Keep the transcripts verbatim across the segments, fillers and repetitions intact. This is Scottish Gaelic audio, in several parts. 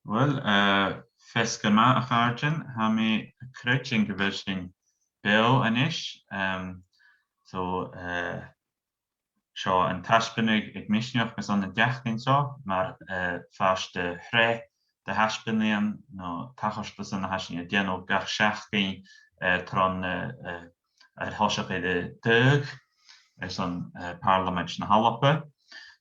Uill, eh, feasgar math, a chàirdean, tha mi a' creidsinn gu bheil sinn beò a-nis. Em, so, eh, seo an taisbeanadh aig Misneachd airson an t-seachdain seo, mar, eh, phàirt de shreath de thaisbeanaidhean no tachartasan a tha sinn a' dèanamh gach seachdain, eh, tron, eh, eh, air thoiseach air an dòigh airson, eh, Pàrlamaid na h-Alba.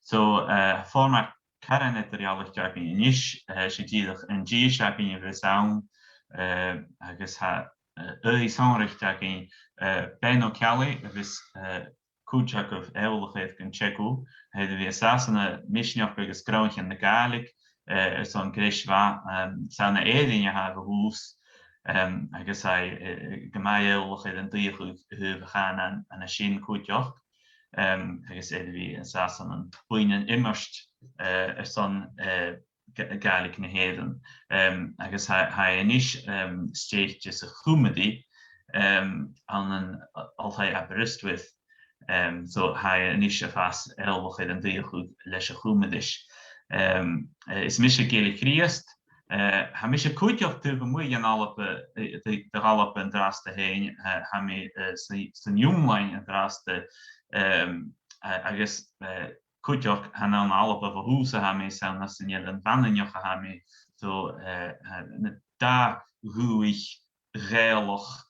So, eh, format caran eadar-dhealaichte againn a-nis, eh, 's e dìreach an dithis againn a bhios ann, eh, agus tha, eh, aoigh shònraichte againn, eh, Ben Ó Ceallaigh, a bhios, eh, cuideachd eòlach air gun teagamh, tha e air a bhith an sàs ann am Misneachd agus Gnothaichean na Gàidhlig, eh, airson greis mhath, em, 's ann à Èirinn a tha e bho thùs, em, agus tha e, eh, gu math eòlach air an t-suidheachadh a thaobh a' chànain an sin cuideachd, em, agus air a bhith an sàs ann am buidhnean iomairt, eh, airson, eh, Ga-, Gàidhlig na h-Èireann. Em, agus tha, tha e a-nis, em, stèidhichte sa Chuimrigh, em, ann an Oilthigh Aberystwyth. Em, so tha e a-nis a' fàs eòlach air an t-suidheachadh leis a' Chuimris. Em, eh, is mise Gilleasbaig Crìost. Eh, tha mise cuideachd taobh a-muigh dhen Alba, eh, de, de dh'Alba an-dràsta fhèin, eh, tha mi, eh, sa, san Fhionlainn an-dràsta, em, eh, agus, eh, cuideachd, chan ann à Alba bho thùs a tha mi, 's ann às an Eilean Mhanainneach a tha mi. So, eh, eh, na dà dhùthaich Ghàidhealach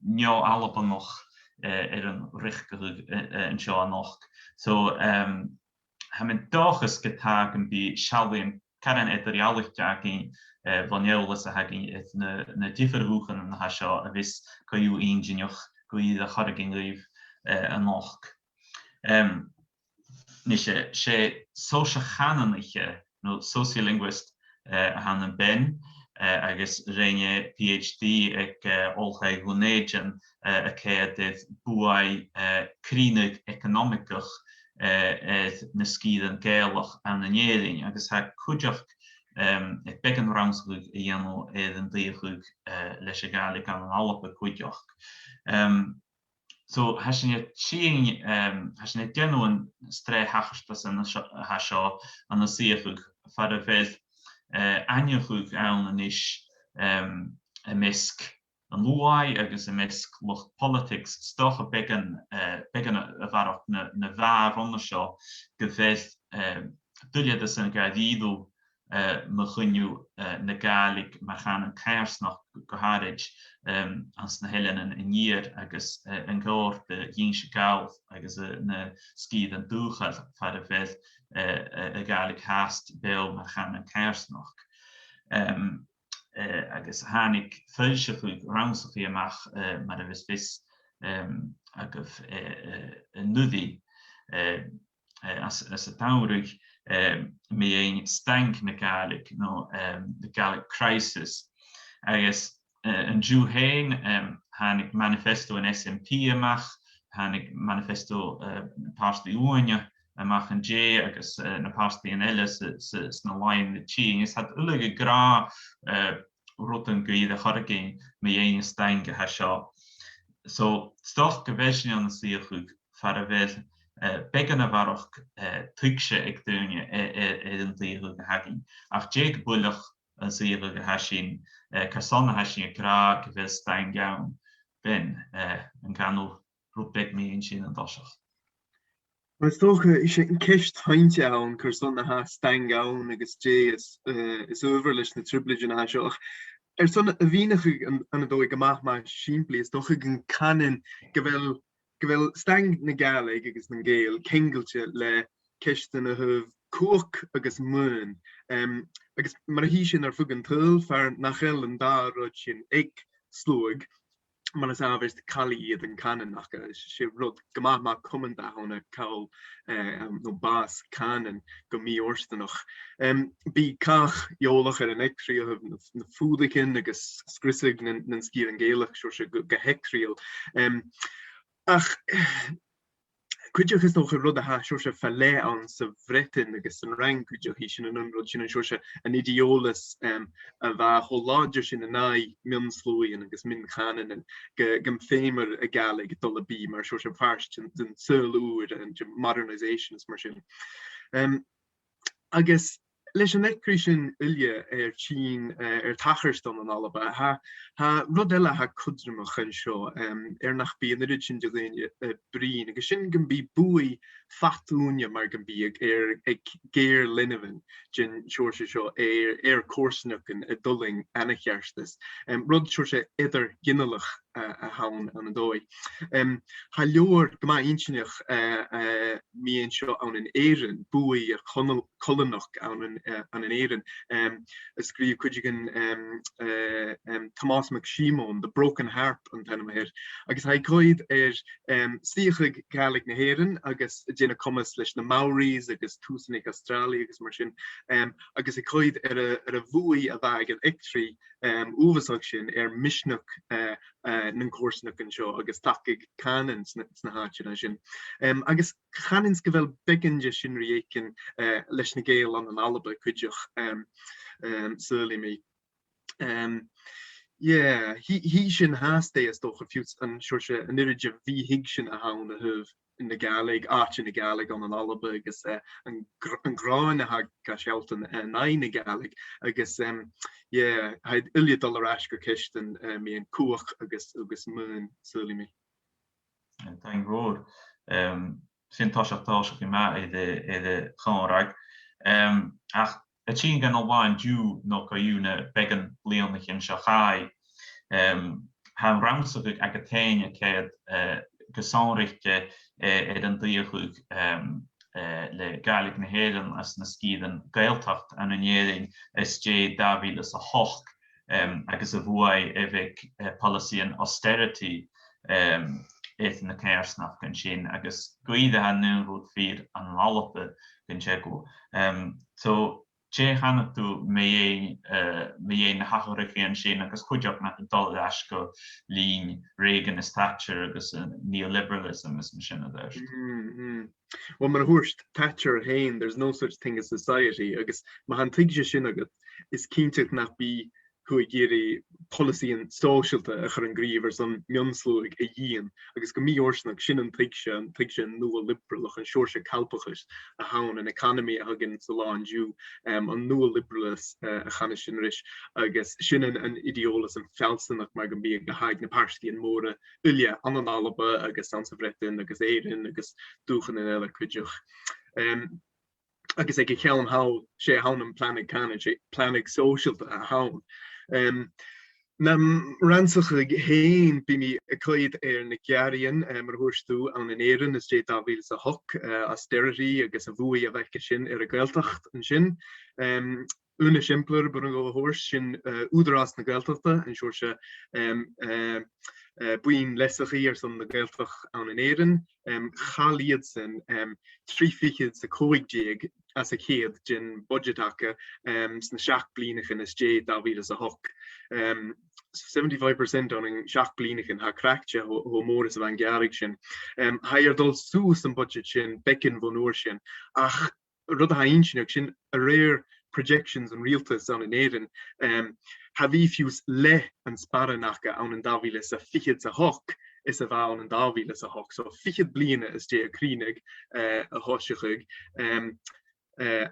neo-Albannach, eh, air an riochdachadh, eh, eh, an seo a-nochd. So, em, tha mi an dòchas gu bheil, gum bi seallaidhean caran eadar-dhealaichte againn, eh, bhon eòlas a th' againn air na, na diofar dhùthchannan a tha seo a bhios co-dhiù inntinneach gu ìre a chur againn dhuibh, eh, a-nochd. Em, nise, 's e sòisio-chànanaiche, no sociolinguist, eh, a th' ann am Ben, eh, agus rinn e PhD aig, eh, Oilthigh Dhùn Èideann, eh, a' coimhead air buaidh, eh, crìonadh eaconamach, eh, air na sgìrean Gàidhealach ann an Èirinn, agus tha e cuideachd, em, air beagan rannsachaidh a dhèanamh air an t-suidheachadh, eh, leis a' Ghàidhlig ann an Alba cuideachd. Em, So, tha sinn a' tighinn, em, tha sinn a' dèanamh an t-sreath thachartasan a tha seo, a tha seo ann an suidheachadh far a bheil, eh, aithneachadh ann a-nis, em, am measg an t-sluaigh agus am measg luchd-poilitigs, 's dòcha beagan, eh, beagan a, a bharrachd na, na bha roimhe seo, gu bheil, eh, duilgheadasan ga dhìleas eh, mu choinneamh, eh, na Gàidhlig mar chànan coimhearsnachd gu h-àraid, em, anns na h-Eileanan an Iar agus, eh, an còrr de dh'Innse Gall agus, eh, na sgìrean dùthchail far a bheil, eh, eh, a' Ghàidhlig fhathast beò mar chànan coimhearsnachd. Em, eh, agus thàinig foillseachadh rannsachaidh a-mach, eh, mar a bhios fios, em, agaibh, eh, eh, an-uiridh, eh, eh, anns, anns an t-samhradh, eh, mu dheidhinn staing na Gàidhlig, no, em, the Gaelic crisis. Agus, eh, an-diugh fhèin, em, thàinig manifesto an SNP a-mach, thàinig manifesto, eh, na pàrtaidh uaine a-mach an-dè agus, eh, na pàrtaidhean eile sa, sa, sna làithean a tha tighinn. Is tha iad uile ag ràdh, eh, rudan gu ìre a chur againn mu dheidhinn an staing a tha seo. So, 's dòcha gu bheil sinn ann an suidheachadh far a bheil, eh, beagan a bharrachd, eh, tuigse aig daoine, eh, eh, air an t-suidheachadh a th' againn. Ach dè gu buileach an suidheachadh a tha sin, eh, carson a tha sinn ag ràdh gu bheil staing ann? Ben, eh, an canadh tu rud beag mu dheidhinn sin an toiseach? Well, is dòcha, is e an ceist shìmplidh a th' ann carson a tha staing ann agus dè as, eh, as adhbhar leis na trioblaidean a tha seo. Ach airson a mhìneachadh ann, ann an dòigh gu math, math sìmplidh, is dòcha gun canadh gu bheil, gu bheil staing na Gàidhlig agus nan Gàidheal ceangailte le ceistean a thaobh cumhachd agus maoin. Em, agus mar a chì sinn air feadh an t-saoghail, far nach eil an dà rud sin aig sluagh, mar as àbhaist, caillidh iad an cànan aca. 'S e rud gu math, math cumanta a th' ann a' call, eh, em, no bàs cànain gu mì-fhortanach. Em, bidh càch eòlach air an eachdraidh a thaobh na, na fuadaichean agus sgriosadh nan, nan sgìrean Gàidhealach, seòrsa gu, gu h-eachdraidheil. Em, ach, cuideachd is dòcha rud a tha seòrsa fa leth ann sa Bhreatainn agus san Fhraing cuideachd, chì sinn an aon rud sin, an seòrsa, an ideòlas, em, a bha cho làidir sin an aghaidh mion-shluaghan agus mion-chànanan, gu, gum feumar a' Ghàidhlig a dhol a bhith mar seòrsa phàirt den, den t-saoghal ùr, an, den modernisation is mar sin. Em, agus Leis an eachdraidh sin uile air tighinn, eh, air tachairt ann an Alba, tha, tha rud eile a tha cudromach an seo, em, air nach bi an uiread sin de dhaoine a' bruidhinn, agus sin gum bi buaidh fad ùine mar gum biodh air, aig geur-leanmhainn den t-seòrsa seo air, air comharsanaich a dh'fhuiling an-ceartuair. Em, rud seòrsa eadar-ghinealach a, a th' ann ann an dòigh. Em, tha leabhar gu math inntinneach, eh, eh, mu dheidhinn seo ann an Èirinn, buaidh air colann-, colanachd ann an, eh, ann an Èirinn, em, a sgrìobh cuideigin, em, eh, em, Tomás Mac Síomóin, The Broken Harp an t-ainm a th' air. Agus tha e a' coimhead air, em, suidheachadh Gàidhlig na h-Èireann agus a' dèanamh coimeas leis na Maoris agus tùsanaich Astràilia agus mar sin, em, agus a' coimhead air a, air a' bhuaidh a bh' aig an eachdraidh, em, uabhasach sin air misneachd, eh, eh, nan comharsanaich an seo agus tachdadh cànain sna, sna h-àiteachan sin. Em, agus chanainn-sa gu bheil beagan de sin ri fhaicinn, eh, leis na Gàidheil ann an Alba cuideachd, em, em, saoilidh mi. Em, yeah, chì, chì sinn fhathast e, is dòcha, fiù 's an seòrsa, an uiread de mhì-thuigsinn a th' ann a thaobh na Gàidhlig, àite na Gàidhlig ann an Alba agus, eh, an gr-, an gràin a tha ga sealltainn, eh, an aghaidh na Gàidhlig. Agus, em, yeah, tha iad uile a' dol air ais gu ceistean, eh, mu dheidhinn cumhachd agus, agus maoin, saoilidh mi. Eh, taing mhòr. Em, sin toiseach, toiseach gu math air a', air a' chòmhradh. Em, ach a' tighinn gun an là an-diugh no co-dhiù na beagan bhliadhnaichean seo chaidh, em, tha an rannsachadh agad fhèin a' coimhead, eh, gu sònraichte, eh, air an t-suidheachadh, em, eh, le Gàidhlig na h-Èireann anns na sgìrean Gaeltachta ann an Èirinn às dèidh dà mhìle 's a h-ochd, em, agus a' bhuaidh a bh' aig, eh, poileasaidhean austerity, em, air na coimhearsnachdan sin, agus gu ìre tha an aon rud fìor ann an Alba gun teagamh. Em, so, dè chanadh tu mu dheidhinn, eh, mu dheidhinn na h-atharrachaidhean sin agus cuideachd nach eil dol air ais gu linn Reagan is Thatcher agus an neoliberalism is mar sin air adhart? Mm, mm. Well, mar a thuirt Thatcher fhèin, "There's no such thing as society," agus ma tha an tuigse sin agad, is cinnteach nach bi thu ag iarraidh poileasaidhean sòisealta a chur an gnìomh airson mion-shluaigh a dhìon, agus gu mì-fhortanach sin an tuigse, an tuigse nuadh-libearalach, an seòrsa calpachais a th' ann an economy a th' againn san là an-diugh, em, an nuadh-libearalas, eh, a chanas sinn ris, agus sin an, an ideòlas, am feallsanachd mar gum biodh, a th' aig na pàrtaidhean mòra uile ann an Alba agus anns a' Bhreatainn agus Èirinn agus dùthchannan eile cuideachd. Em, agus aig a' cheann thall, 's e a th' ann am planadh cànain, 's e planadh sòisealta a th' ann. Em, nam rannsachadh fhèin, bidh mi a' coimhead air na gearraidhean, eh, mar a thuirt thu, ann an Èirinn às dèidh dà mhìle 's a h-ochd, eh, austerity agus a' bhuaidh a bh' aige sin air a' Ghaeltacht an sin. Em, aon eisimpleir, b' urrainn dhomh a thoirt, sin, eh, Ùghdarás na Gaeltachta, an seòrsa, em, eh, eh, buidheann leasachaidh airson na Gaeltacht ann an Èirinn. Em, chaill iadsan, em, trì fichead 's a còig deug às a' cheud den bhuidseat aca, em, sna seachd bliadhnaichean às dèidh dà mhìle 's a h-ochd. Em, so seventy-five percent ann an seachd bliadhnaichean, tha e craicte cho, cho mòr 's a bha an gearradh sin. Em, tha e air a dhol suas am buidseat sin beagan bhon uair sin, ach rud a tha inntinneach, sin a rèir projections an riaghaltais ann an Èirinn, em, cha bhi fiù 's leth an sparrain aca ann an dà mhìle 's a fichead 's a h-ochd is a bha ann an dà mhìle 's a h-ochd. So fichead bliadhna às dèidh a' chrìonaidh, eh, a thòiseachadh, em, eh,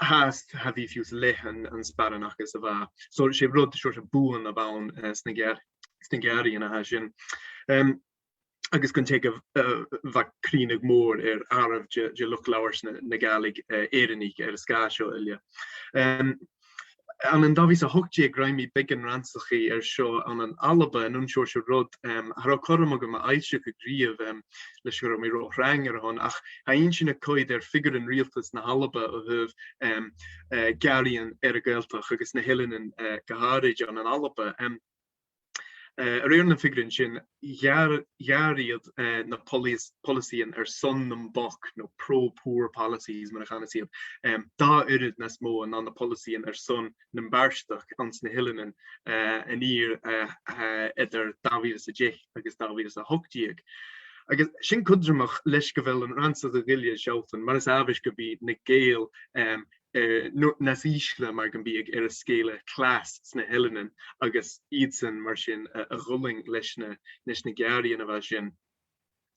fhathast cha bhi fiù 's leth an, an sparrain aca is a bha. So 's e rud, seòrsa buan a bh' ann, eh, sna gear-, sna gearraidhean a tha sin. Em, agus gun teagamh, eh, bha crìonadh mòr air àireamh de, de luchd-labhairt na, na Gàidhlig, eh, Èireannaich air an sgàth seo uile. Em, ann an dà mhìle 's a h-ochd deug rinn mi beagan rannsachaidh air seo ann an Alba, an aon seòrsa rud, em, cha robh cothrom agam a fhoillseachadh riamh, em, leis gun robh mi ro thrang air a shon, ach tha e inntinneach coimhead air figearan riaghaltas na h-Alba a thaobh, em, eh, gearraidhean air a' Ghaeltacht agus na h-eileanan, eh, gu h-àraid ann an Alba. Em, Eh, a rèir nam figearan sin, gheàrr-, gheàrr iad, eh, na poileas-, poileasaidhean airson nam bochd, no pro-poor policies, mar a chanas iad, em, dà uiread nas motha na na poileasaidhean airson nam beartach anns na h-eileanan, eh, an iar, eh, eh, eadar dà mhìle 's a deich agus dà mhìle 's a h-ochd deug. Agus sin cudromach leis gu bheil an rannsachadh uile a' sealltainn, mar as àbhaist, gum bi na Gàidheil, em, eh, no, nas ìsle mar gum biodh air an sgèile clas sna h-eileanan, agus iadsan mar sin a, a dh'fhuiling leis na, leis na gearraidhean a bha sin.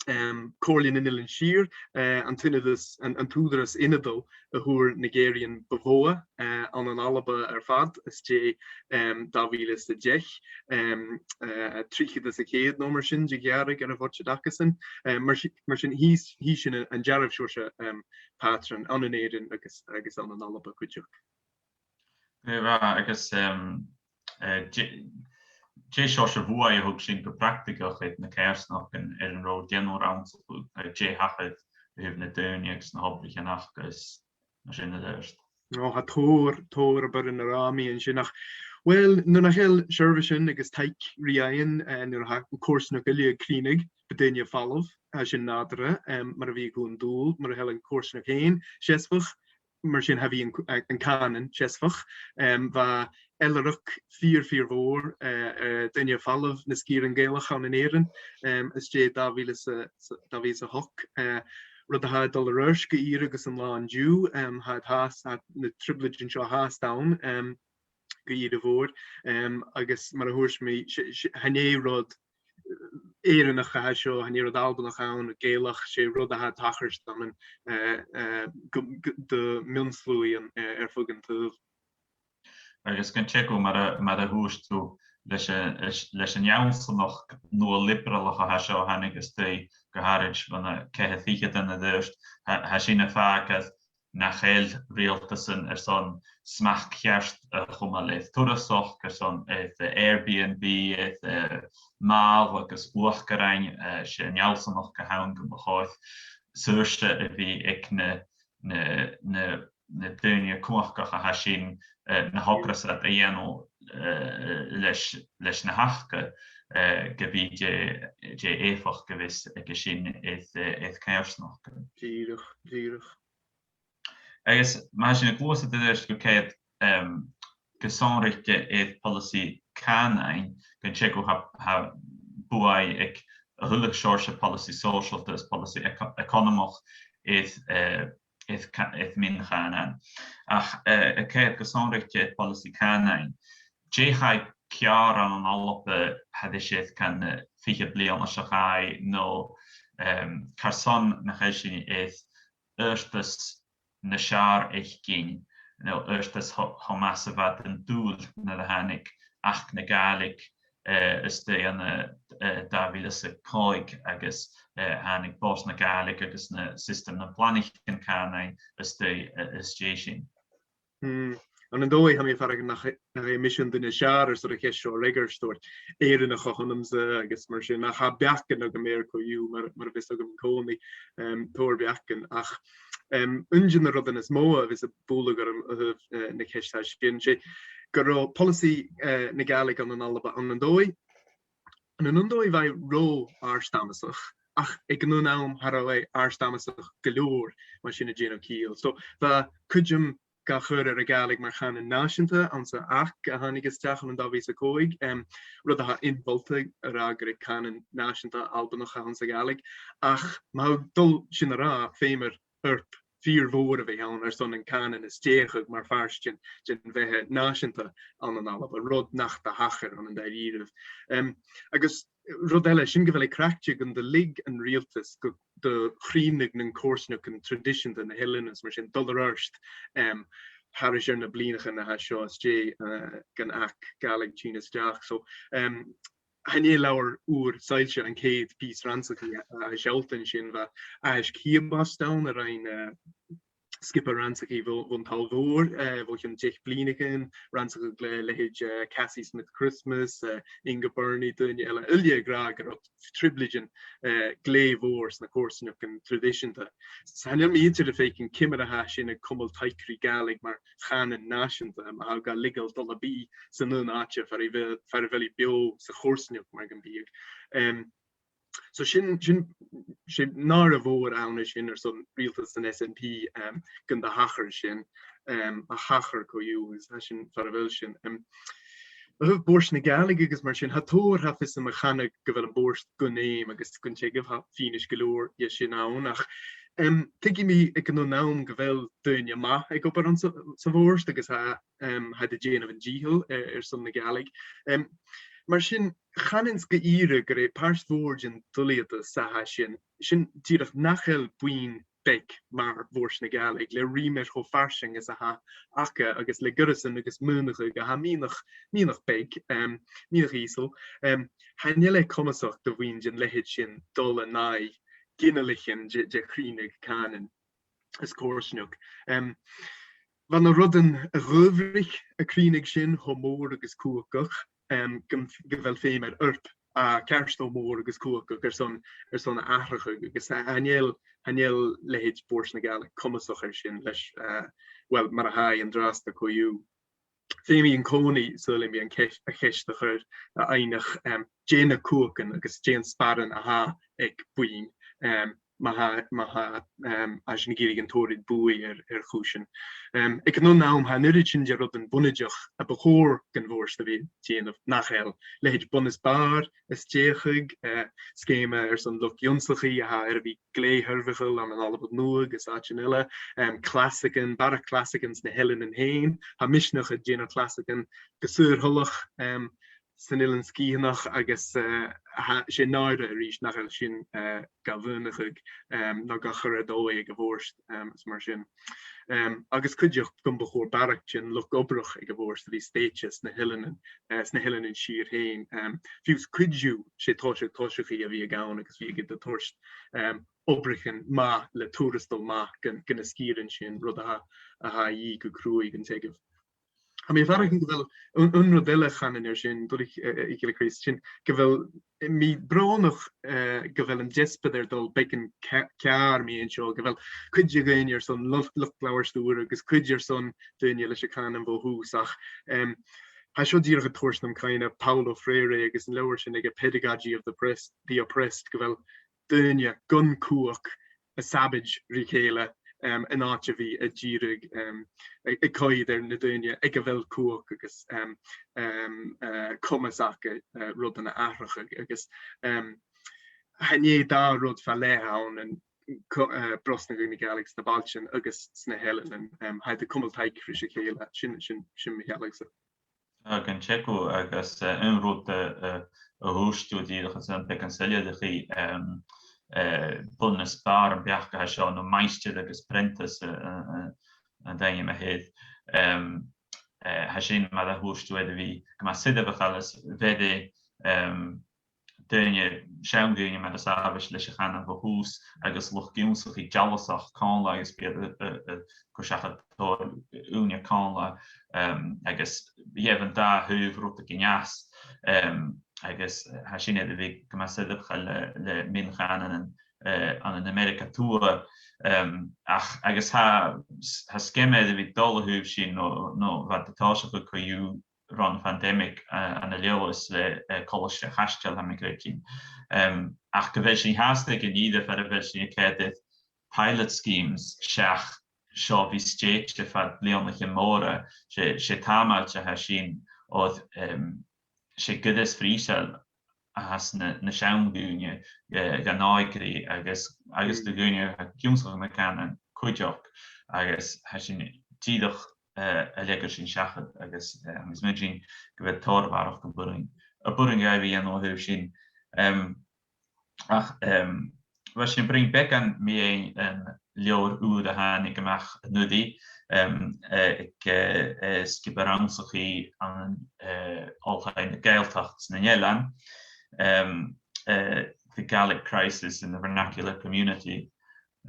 um, Comhairle nan Eilean Siar, uh, an t-ionad as, an, an t-ùghdarras ionadail a fhuair na Gàidheil bu mhotha, uh, ann an Alba air fad, às dèidh, um, dà mhìle 's a deich, um, uh, trithead às a' cheud no mar sin de ghearradh air a' bhuidseat acasan. Um, mar si-, mar sin, chì, chì sinn an, an dearbh sheòrsa, um, pàtran ann an Èirinn agus, agus ann an Alba cuideachd. Glè mhath, agus, um, uh, dè, dè seòrsa buaidh a thug sin gu practaigeach air na coimhearsnachdan air an robh thu a' dèanamh rannsachadh, uh, dè thachair a thaobh nan daoine agus na h-obraichean aca agus mar sin air adhart? No, tha tòrr, tòrr a b' urrainn a ràdh mu dheidhinn sin ach, well, nuair nach eil seirbheisean agus taic ri fhaighinn, uh, nuair a tha an coimhearsnachd uile a' crìonadh, bidh daoine a' falbh, tha sin nàdarra, um, mar a bhiodh an dùil, mura h-eil an coimhearsnachd fhèin seasmhach, mar sin cha bhi an, an cànan seasmhach. Um, bha eilthireachd fìor, fìor mhòr, uh, uh, daoine a' falbh na sgìrean Gàidhealach ann an Èirinn, um, às dèidh dà mhìle 's a, 's a, dà mhìle 's a h-ochd. Uh, rud a tha a' dol air adhart gu ìre agus an là an-diugh, um, tha, tha, tha na trioblaidean seo fhathast ann, um, gu ìre mhòr, um, agus mar a thuirt mi, 's e, 's e, chan e rud Èireannach a tha seo, chan e rud Albannach a th' ann, Gàidhealach, 's e rud a tha a' tachairt ann an, uh, uh, gu, gu, do mhion-shluagh, uh, air feadh an t-saoghail. Agus gun teagamh mar a, mar a thuirt thu leis a, leis, leis an fheallsanachd nua-libearalach a tha seo a thàinig a-staigh gu h-àraid bhon a' cheithir ficheadan air adhart, tha, tha sin a' fàgail nach eil riaghaltasan airson smachd cheart a chumail air turasachd, airson air Airbnb, air, eh, màl agus uachdarain, eh, 's e an fheallsanachd a th' ann gu mòr. Saoirse a bhith aig na, na, na, na daoine cumhachdach a tha sin, eh, na thogras iad a dhèanamh, eh, leis, leis na th' aca, eh, ge bith dè, dè èifeachd a bhios aige sin air, eh, air coimhearsnachd. Dìreach, dìreach. Agus ma tha sinn a' gluasad air adhart gu ceart, em, gu sònraichte air poileasaidh cànain, gun teagamh tha, tha buaidh aig a h-uile seòrsa poileasaidh sòisealta is poileasaidh eco-, eaconamach air, eh, air ca-, air mion-chànan. Ach, eh, a' coimhead gu sònraichte air poileasaidh cànain, dè chaidh ceàrr ann an Alba thairis air, can, eh, fichead bliadhna sa chaidh, no, em, carson nach eil sinn air adhartas nas fheàrr fhaicinn, no adhartas cho, cho math 's a bha dhan dùil nuair a thàinig Achd na Gàidhlig, eh, a-staigh ann an, eh, dà mhìle 's a còig agus, eh, thàinig Bòrd na Gàidhlig agus na siostam nam planaichean cànain a-staigh, eh, às dèidh sin. Hmm. Ann an dòigh, tha mi a' faireachdainn nach, nach e mise an duine as fheàrr airson a' cheist seo a fhreagairt, 's dòcha Èireannach a th' annamsa agus mar sin, ach tha beachdan agam air co-dhiù mar, mar a bhios agam an-còmhnaidh, em, tòrr bheachdan. Ach, em, aon de na rudan as motha a bhios a' bualadh orm a thaobh, eh, na ceist sin, 's e gun robh poileasaidh, eh, na Gàidhlig ann an Alba ann an dòigh, ann an dòigh bha e ro àrd-amasach, ach aig an aon àm cha robh e àrd-amasach gu leòr, ma tha sin a' dèanamh ciall. So, bha cuideam ga chur air a' Ghàidhlig mar chànan nàiseanta anns an Achd a thàinig a-steach ann an dà mhìle 's a còig, em, rud a tha ionmholta a ràdh gur e cànan nàiseanta Albannach a th' anns a' Ghàidhlig. Ach ma tha thu a' dol sin a ràdh, feumar oidhirp fìor mhòr a bhith ann airson an cànan a stèidheachadh mar phàirt den, den bheatha nàiseanta ann an Alba, rud nach do thachair ann an da-rìribh. Em, agus rud eile, sin gu bheil e craicte gun do leig an riaghaltas gu, do chrìonadh nan coimhearsnachdan traidiseanta na h-eileanan is mar sin dol air adhart, em, thairis air na bliadhnaichean a tha seo às dèidh, eh, gun Achd Gàidhlig tighinn a-steach. So, em, chan e leabhar ùr soillse an cèad pìos rannsachaidh a, a shealltainn sin, bha aithisg Shiaboist ann a rinn, eh, sgioba rannsachaidh bho, bhon t-Sabhal Mhòr, eh, bho chionn deich bliadhna, rannsachadh le leithid, eh, Cassie Smith Christmas, eh, Inge Birnie, daoine eile, uile ag ràdh gun robh trioblaidean, eh, glè mhòr sna coimhearsnachdan traidiseanta. 'S chan eil mi idir a' faicinn ciamar a tha sin a' cumail taic ri Gàidhlig mar chànan nàiseanta, ma tha thu ga leigeil dol à bith san aon àite far a bheil, far a bheil i beò sa choimhearsnachd mar gum biodh. Em, So sin, sin, 's e nàire mhòr a th' ann an sin airson riaghaltas an S N P, em, gun do thachair sin, em, a thachair co-dhiù, agus tha sin far a bheil sin. Em, a thaobh Bòrd na Gàidhlig agus mar sin, tha tòrr tha fios agam a chanadh gu bheil am bòrd gun fheum agus gun teagamh, tha fianais gu leòr dhe sin ann, ach, em, tuigidh mi aig an aon àm gu bheil daoine math ag obair anns a', sa bhòrd agus tha, em, tha iad a' dèanamh an dìcheall, eh, airson na Gàidhlig. Em, mar sin, chanainn-sa gu ìre gur e pàirt mhòr den duilgheadas a tha sin, sin dìreach nach eil buidheann beag mar Bhòrd na Gàidhlig, le rùm air cho farsaing is a tha aca agus le goireasan agus maoineachadh a tha meadhanach, meadhanach beag, um, meadhanach ìosal. Um, chan eil e comasach do bhuidheann den leithid sin dol an aghaidh ginealaichean de, de chrìonadh cànain is coimhearsnachd. Um, bha na rudan a dh'adhbhraich a' chrìonadh sin cho mòr agus cumhachdach, um, gu, gu bheil feum air oidhirp a cheart cho mòr agus cumhachdach airson, airson atharrachadh, agus a, chan eil, chan eil leithid Bòrd na Gàidhlig comasach air sin leis, uh, well, mar a tha e an-dràsta co-dhiù. Feumaidh an-còmhnaidh, saoilidh mi, an ceis-, a' cheist a chur, a fhaighneachd, um, dè na cumhachdan agus dè an sparran a tha aig buidheann, um, ma tha, ma tha, um, tha sinn ag iarraidh an tòrr iad buaidh air, air chùisean. Um, aig an aon àm, tha an uiread sin de rudan bunaiteach a bu chòir gun Bhòrd a bhith a' dèanamh nach eil. Leithid bunais bàird a stèidheachadh, uh, sgeama airson luchd-ionnsachaidh a tha air a bhith glè thoirbheachail ann an Alba Nuadh agus àitean eile, um, clasaichean, barrachd clasaichean sna h-eileanan fhèin. Tha Misneachd a' dèanamh clasaichean gu saor-thoileach, um, san Eilean Sgitheanach agus, uh, tha, 's e nàire a-rithist nach eil sin, uh, ga mhaoineachadh, um, no ga chur air dòigh aig a' Bhòrd, um, is mar sin. Um, agus cuideachd gum bu chòir barrachd den luchd-obrach aig a' Bhòrd a bhith stèidhichte sna h-eileanan, uh, sna h-eileanan siar fhèin. Um, fiù 's cuid dhiubh, 's e toiseach, toiseachaidh a bhiodh ann agus bhiodh iad a' toirt, um, obraichean math le tuarastal math gu, gu na sgìrean sin, rud a tha, a tha a dhìth gu cruaidh gun teagamh. Tha mi a' faireachdainn gu bheil aon, aon rud eile a chanainn air sin, duilich, eh, eh, a Ghille Chris, sin gu bheil, eh, mi brònach, eh, gu bheil an deasbad air dol beagan ce-, ceàrr mu dheidhinn seo, gu bheil cuid de dhaoine airson luchd, luchd-labhairt ùr agus cuid airson daoine leis a' chànan bho thùs, ach, em, tha seo dìreach a' toirt nam chuimhne Paulo Freire agus an leabhar sin aige, Pedagogy of the Press-, the Oppressed, gu bheil daoine gun cumhachd a' sabaid ri chèile, em, an àite a bhith a' dìreadh, em, a, a' coimhead air na daoine aig a bheil cumhachd agus, em, em, eh, comas aca, eh, rudan a atharrachadh agus, em, chan e dà rud fa leth a th' ann an co-, eh, brosnachadh na Gàidhlig sna bailtean agus sna h-eileanan, em, tha iad a' cumail taic ris a chèile, sin, sin, sin mo shealladh-sa. Aig an teagamh agus, eh, aon rud, eh, eh, a thuirt thu dìreach airson beagan soilleir a chur, em, eh, bunais bàird am beachd a tha seo, no maighstir agus preantas, eh, eh, eh, an t-ainm a th' air. Em, eh, tha sin mar a thuirt thu air a bhith gu math soirbheachail is bheir e, em, daoine, seann daoine mar as àbhaist leis a' chànan bho thùs agus luchd-ionnsachaidh dealasach còmhla agus bidh iad a', a', a' cur seachad tòrr ùine còmhla, em, agus gheibh an dà thaobh rudeigin às, em, agus, eh, tha sin air a bhith gu math soirbheachail le, le mion-chànanan, eh, ann an Ameireaga a Tuath, em, ach agus tha, tha sgeama air a bhith a' dol a thaobh sin no, no bha iad a' tòiseachadh co-dhiù ron phandemic, eh, ann an Leòdhas le, eh, Colaiste a' Chaisteil, tha mi a' creidsinn. Em, ach gu bheil sinn fhathast aig an ìre far a bheil sinn a' coimhead air pilot schemes seach seo a bhith stèidhichte fad bhliadhnaichean mòra, 's e, 's e tàmailt a tha sin, oir, em, 's e goireas phrìseil a th' anns na, na seann daoine, eh, dhan òigridh agus, agus do dhaoine a tha ag ionnsachadh na cànan cuideachd, agus tha sinn dìreach, eh, a' leigeil sin seachad agus, eh, agus tha mi a' smaoineachadh gu bheil tòrr a bharrachd a' bhuain, a' bhuain dhaibh a dhèanamh a thaobh sin. Em, ach, em, bha sinn a' bruidhinn beagan mu dheidhinn an leabhar ùr a thàinig a-mach an-uiridh, em, eh, aig, eh, eh, sgioba rannsachaidh an, eh, Oilthigh na Gàidhealtachd sna h-Eileanan, em, eh, The Gaelic Crisis in the Vernacular Community.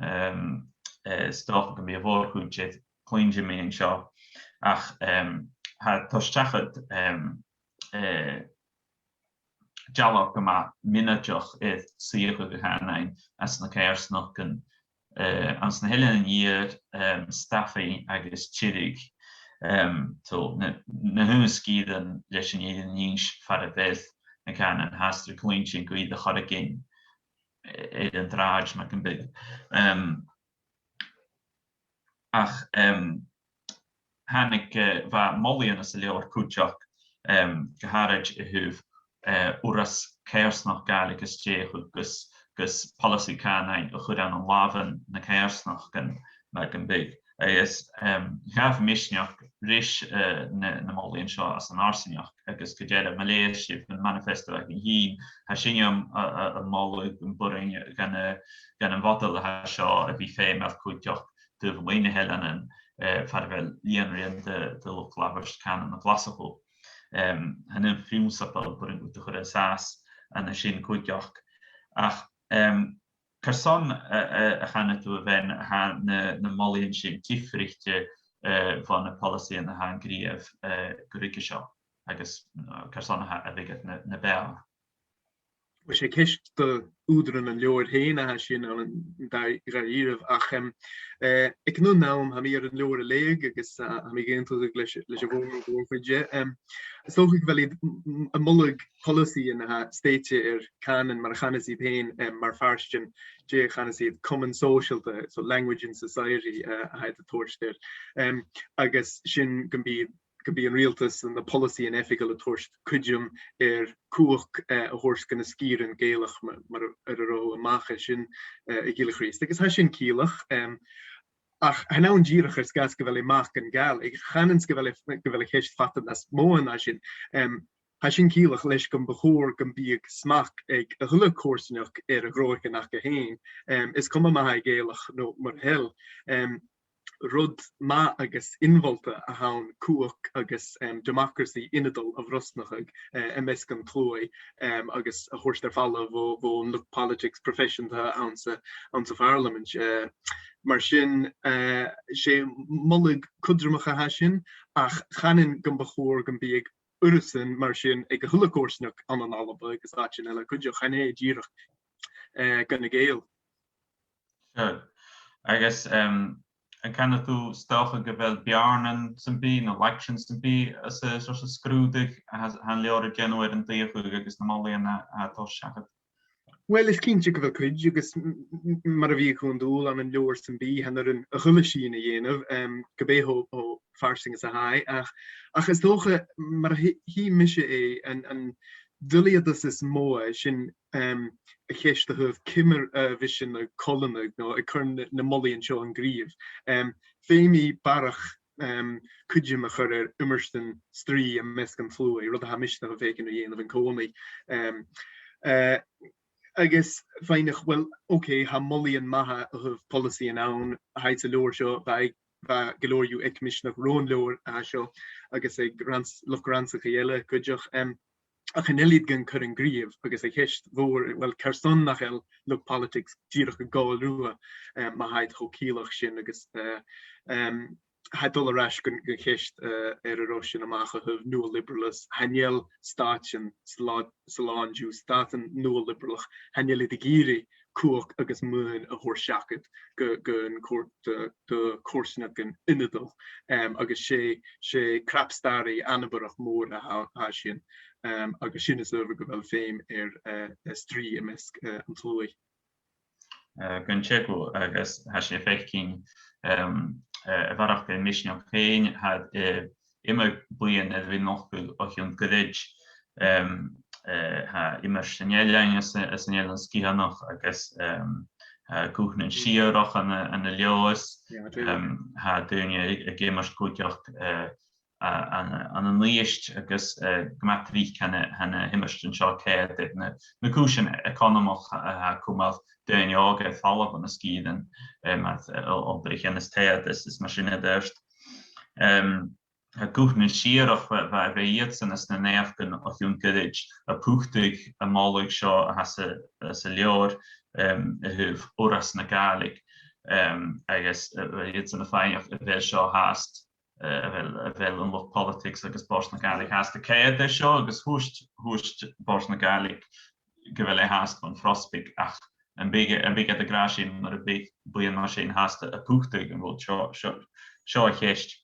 Em, eh, 's dòcha gum bi a' mhòr-chuid air cluinntinn mu dheidhinn seo. Ach, em, tha e a' toirt seachad, em, eh, dealbh gu math mionaideach air suidheachadh a' chànain anns na coimhearsnachdan, eh, anns na h-Eileanan Iar, em, Stafainn agus Tiriodh, em, so na, na h-aon sgìrean leis an fhìrinn innse far a bheil na cànain, tha sinn a' cluinntinn gu bheil iad a' cur a-steach, eh, air an t-sràid, mar gum biodh. Em, ach, em, thàinig, eh, bha molaidhean anns an leabhar cuideachd, em, gu h-àraid a thaobh, eh, Urras Coimhearsnachd Gàidhlig a stèidheachadh gus, gus poileasaidh cànain a chur ann an làmhan nan coimhearsnachdan, mar gum biodh. Agus, em, ghabh Misneachd ris, eh, na, na molaidhean seo anns an fharsaingeachd, agus gu dearbh, ma leugh sibh am manifesto againn fhìn, tha sinne a', a', a', a' moladh gum b' urrainn dhan a', dhan a' mhodal a tha seo a bhith feumail cuideachd do mhòr-chuid nan eileanan, eh, far a bheil lìonra de, de luchd-labhairt cànain a' Ghlaschu. Em, chan e am prionnsabail a b' urrainn dhut a chur an sàs ann an sin cuideachd. Ach, em, carson, eh, eh, a chanadh tu, a Bhein, a tha na, na molaidhean sin diofraichte, eh, bho na poileasaidhean a tha an gnìomh, eh, gu ruige seo, agus, eh, carson a tha, a bhitheadh na, na b' fheàrr? Uill, 's e ceist do ùghdaran an leabhair fhèin a tha sin, ann an, an dà, dha-rìribh, ach, em, eh, aig an aon àm, tha mi air an leabhar a leughadh agus, eh, tha mi ag aontachadh leis, leis a' mhòr-, mhòr-chuid dheth. Em, is dòcha gu bheil iad m-, m-, a' moladh poileasaidhean a tha stèidhichte air cànan, mar a chanas iad fhèin, em, mar phàirt den, dè chanas iad, comann sòisealta, so language in society, eh, a tha iad a' toirt air. Em, agus sin gum bi, gum bi an riaghaltas, na poileasaidhean oifigeil a' toirt cuideam air cumhachd, eh, a thoirt gu na sgìrean Gàidhealach ma-, mar a, air an robh thu a-mach air sin, eh, a Ghille Chrìosd. Agus tha sin ciallach, em, ach chan ann dìreach air sgàth 's gu bheil e math gun Ghàidhlig, chanainn-sa gu bheil e, gu bheil a' cheist fada nas motha na sin. Em, tha sin ciallach leis gum bu chòir gum biodh smachd aig a h-uile coimhearsnachd air a ghnothaich aca fhèin, em, is coma ma tha e Gàidhealach no mura h-eil. Em, rud math agus inmholta a th' ann cumhachd agus, em, democracy ionadail a bhrosnachadh, eh, am measg an t-sluaigh, em, agus a thoirt air falbh bho, bho luchd-politics proifeiseanta anns a', anns a' Phàrlamaid. Eh, mar sin, eh, 's e moladh cudromach a tha sin, ach chanainn gum bu chòir gum biodh uiread sin mar sin aig a h-uile coimhearsnachd ann an Alba agus àitean eile cuideachd, chan e dìreach, eh, gu na Gàidheil. Sure. Agus, em, an canadh tu 's dòcha gu bheil beàrnan sam bith, no laigsean sam bith, anns an seòrsa sgrùdadh a tha, tha an leabhar a' dèanamh air an t-suidheachadh agus na molaidhean a, a tha a' toirt seachad? Uill, is cinnteach gu bheil cuid, agus m-, m-, mar a bhiodh cùm dùil ann an leabhar sam bith, chan urrainn a h-uile sìon a dhèanamh, em, ge b' e cho, cho farsaing 's a tha e, ach, ach is dòcha, mar a chì, chì mise e, an, an duilgheadas as motha, sin, em, a' cheist a thaobh ciamar, eh, a bhios sinn a' coileanadh, no a' cur na, na molaidhean seo an gnìomh. Em, feumaidh barrachd, em, cuideam a chur air iomairtean strì am measg an t-sluaigh, rud a tha misneachd a' feuchainn ri dhèanamh an-còmhnaidh. Em, eh, agus faighneachd, uill, ok, tha molaidhean math a thaobh poileasaidhean ann, a tha iad san leabhar seo, bha, bha gu leòr dhiubh aig misneachd ron leabhar a tha seo, agus aig rans-, luchd-rannsachaidh eile cuideachd. Em, ach chan eil iad gan cur an gnìomh, agus a' cheist mhòr, uill, carson nach eil luchd-politics dìreach a' gabhail riutha, em, ma tha iad cho ciallach sin, agus, eh, em, tha e a' dol air ais gun, gun cheist, eh, air an robh sinn a-mach a thaobh nuadh-libearalachd, chan eil stàitean san là-, san là an-diugh, stàitean nuadh-libearalach, chan eil iad ag iarraidh cumhachd agus maoin a thoirt seachad gu, gun còrr-, do, do choimhearsnachdan ionadail. Em, agus 's e, 's e crap-starraidh anabarrach mòr a tha, tha sin. Em, agus sin as adhbhar gu bheil feum air, eh, eh, strì am measg, eh, an t-sluaigh. Eh, gun teagamh, agus tha sinn a' faicinn, em, eh, a bharrachd air misneachd fhèin, tha, eh, iomadh buidheann air a bhith nochdadh o chionn ghoirid, em, eh, tha iomairtean eile ann anns, anns an Eilean Sgitheanach agus, em, tha Guth nan Siarach ann an, ann an Leòdhas, yeah, I do, em, tha daoine ag, ag iomairt cuideachd, eh, a-, ann, ann an Uibhist agus, eh, gu math tric tha na, tha na h-iomairtean seo ceangailte ri na, na cùisean eaconamach a, a tha a' cumail daoine òga air falbh bho na sgìrean, eh, mar, eh, o-, obraichean is taigheadas is mar sin air adhart. Em, tha Guth nan Siarach, bha, bha, bha iadsan anns na naidheachdan o chionn ghoirid a' putadh am moladh seo a tha sa, sa leabhar, em, a thaobh Urras na Gàidhlig, em, agus, eh, bha iadsan a' faighneachd a bheil seo fhathast, eh, a bheil, a bheil an luchd-politics agus Bòrd na Gàidhlig fhathast a' coimhead air seo, agus thuirt, thuirt Bòrd na Gàidhlig gu bheil e fhathast bhon phrosbaig, ach am biodh, am biodh iad ag ràdh sin mura biodh buidheann mar sin fhathast a' putadh an rud? Seo, seo, seo a' cheist.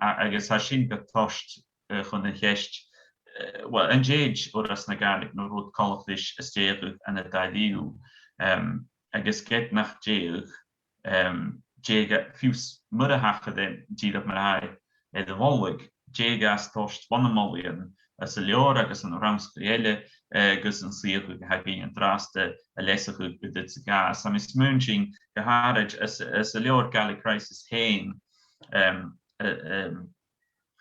A-, agus tha sin ga toirt, eh, chun a' cheist, eh, uill, an tèid Urras na Gàidhlig no rud coltach ris a stèidheachadh ann an dà-rìribh, em, agus ged nach tèid, em, dè gu-, fiù 's mura tachair e dìreach mar a tha e air a mholadh, dè gus toirt bho na molaidhean anns an leabhar agus ann an rannsachadh eile, eh, gus an suidheachadh a th' againn an-dràsta a leasachadh gu dè 's a ghabhas. Tha mi a' smaointinn gu h-àraid anns, anns an leabhar Gaelic Crisis fhèin, em, eh, em,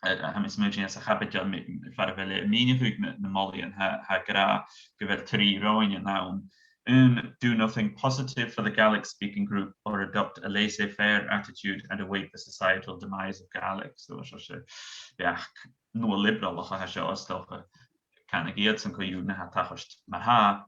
uh, tha mi a' smaoineachadh anns a' chaibideil mi- far a bheil e a' mìneachadh na, na molaidhean, tha, tha e ag ràdh gu bheil trì roghainnean ann. Aon, do nothing positive for the Gaelic speaking group or adopt a laissez-faire attitude and await the societal demise of Gaelic. So, seo, seo, beachd nuadh-libearalach a tha seo, is dòcha, canaidh iadsan co-dhiù na tha tachairt mar-thà.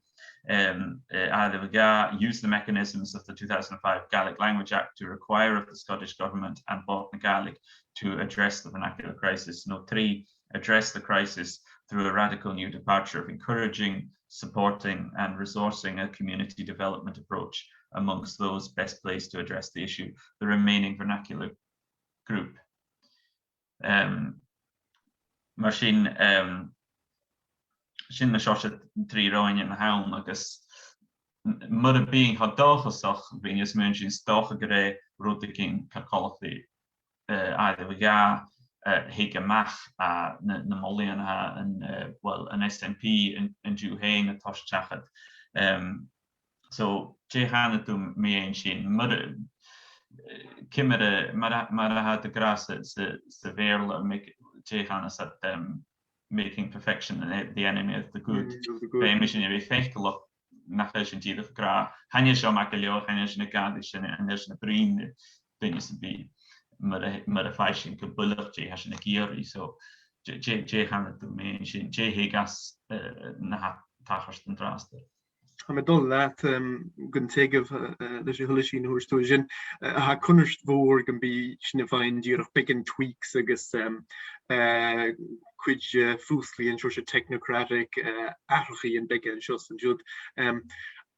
Um, uh, air a bheil, use the mechanisms of the two thousand five Gaelic Language Act to require of the Scottish Government and Bòrd na Gàidhlig to address the vernacular crisis. No, trì, address the crisis through a radical new departure of encouraging, supporting and resourcing a community development approach amongst those best placed to address the issue, the remaining vernacular group. Um, mar sin, um, sin na seòrsa trì roghainnean a th' ann, agus m- mura bithinn cho dòchasach, bhithinn a' smaoineachadh 's dòcha gur e rudeigin car coltach ri, uh, air a bheil, uh, thig a-mach à na, na molaidhean a tha an, uh, well, an S N P an, an-diugh fhèin a' toirt seachad. Um, so, dè chanadh tu mu dheidhinn sin? Mar, uh, ciamar a, mar a, mar a tha iad ag ràdh sa, sa, sa Bheurla, mac- dè chanas iad, um, making perfection the, the enemy of the good. Mm, of the good. Bidh mise a' faiceallachd nach eil sinn dìreach ag ràdh, chan eil seo math gu leòr, chan eil sinn a' gabhail sin, chan eil sinn a' bruidhinn ri duine sam bith, mura, mura faigh sinn gu buileach dè tha sinn ag iarraidh. So, dè, dè, dè chanadh tu mu dheidhinn sin, dè thig às, uh, na tha tachairt an-dràsta? Tha mi a' dol leat, um, gun teagamh, uh, uh, leis a h-uile sìon a thuirt thu sin. Uh, tha cunnart mhòr gum bi sinn a' faighinn dìreach beagan tweaks agus, um, uh, cuid, uh, fuasglaidhean seòrsa technocratic, uh, atharrachaidhean beaga an seo 's an siud. Um,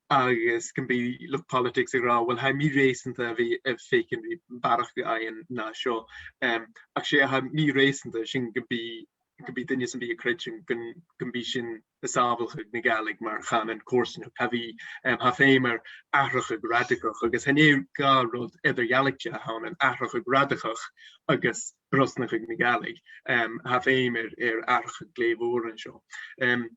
agus gum bi luchd-politics ag ràdh, well, tha e mì-reusanta a bhith, a bhith a' faicinn ri barrachd fhaighinn na seo. Um, ach 's e, tha e mì-reusanta sin gum bi, gum bi duine sam bith a' creidsinn gun, gum bi sin a' sàbhaladh na Gàidhlig mar chànan coimhearsnachd. Tha e, um, tha feum air atharrachadh radaigeach, agus chan e dà rud eadar-dhealaichte a th' ann, an atharrachadh radaigeach agus brosnachadh na Gàidhlig. Um, tha feum air, air atharrachadh glè mhòr an seo. Um,